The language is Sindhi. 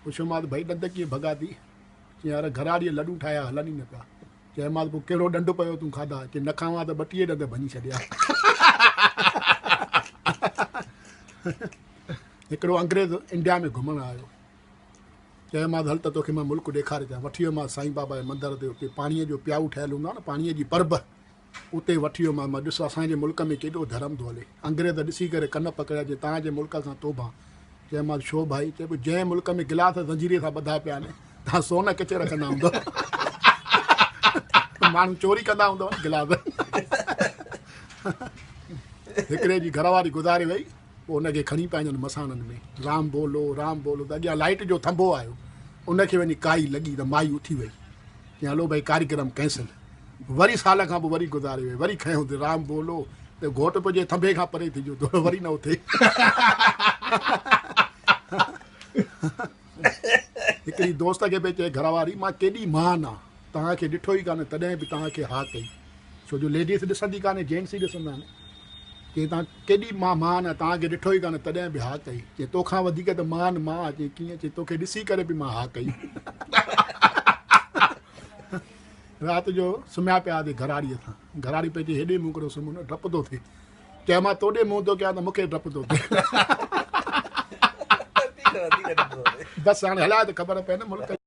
پڇيومانس ڀئي ڏند ڪيئن ڀڳا ٿي؟ چيائين يار گهراڙيء لڏون ٺاهيا هلن ئي نه پيا. چيومانس پوء ڪهڙو ڏنڊ پيو تون کاڌا؟ چي نه کاوان ته 32 ڏند ڀڃي ڇڏيا. هڪڙو انگريز انڊيا ۾ گهمڻ آيو. چيومانس هل ته توکي مان ملڪ ڏيکاري اچان. وٺي ويومانس سائين بابا جي مندر تي اتي پاڻيء جو پيائو ٺهيل هوندو آهي نه پاڻيء جي پرب. اتي وٺي ويو مان، ڏس اسان جي ملڪ ۾ ڪيڏو ڌرم ٿو هلي. انگريز ڏسي ڪري ڪن پڪڙيا، چي توهان جي ملڪ کان توبهان. چيومانس ڇو ڀائي؟ چئي پيو جنهن ملڪ ۾ گلاس زنجيريء سان ٻڌا پيا آهن، توهان سون ڪٿي رکندا هوندؤ؟ ماڻهو چوري ڪندا هوندؤ نه گلاس. هڪڙي جي گهر واري گذاري وئي، پوء ان کي کڻي پنهنجن مساڻن ۾ رام بولو رام بولو ته اڳيان لائيٽ جو ٿنڀو آيو، ان کي وڃي ڪائي لڳي ته مائي اٿي وئي. چيائين هلو ڀائي ڪاريڪرم ڪينسل. وري سال کان پوء وري گذاري وئي. وري کنيو ته رام بولو ته گهوٽ پيو چئي ٿنڀي کان پري ٿي جو ٿورو وري نه اٿي. هڪڙي دوست کي پئي چئي گهر واري مان ڪيڏي مهان آ توهان کي ڏٺو ئي ڪانه تڏهن به توهان کي ها ڪئي. ڇو جو ليڊيز ڏسندي ڪانهي جينٽس ئي ڏسندا آهن. چيائين توهان ڪيڏي مان مهان آ توهان کي ڏٺو ئي ڪانه تڏهن به ها ڪئي. چيائين توکان وڌيڪ ته مهان مان آ. چيائين ڪيئن؟ چيائين توکي ڏسي ڪري به مان ها ڪئي. رات جو سمهيا پيا هئاسين گهراڙيء سان. گهراڙي پئي چئي هيڏي منهن ڪريو سمهو نه ڊپ ٿو ٿئي. چيو مان توڏي منهن ٿو ڪيان ته مون کي ڊپ ٿو ٿئي. بس هاڻي هلاء ته خبر پئي نه ملڪ.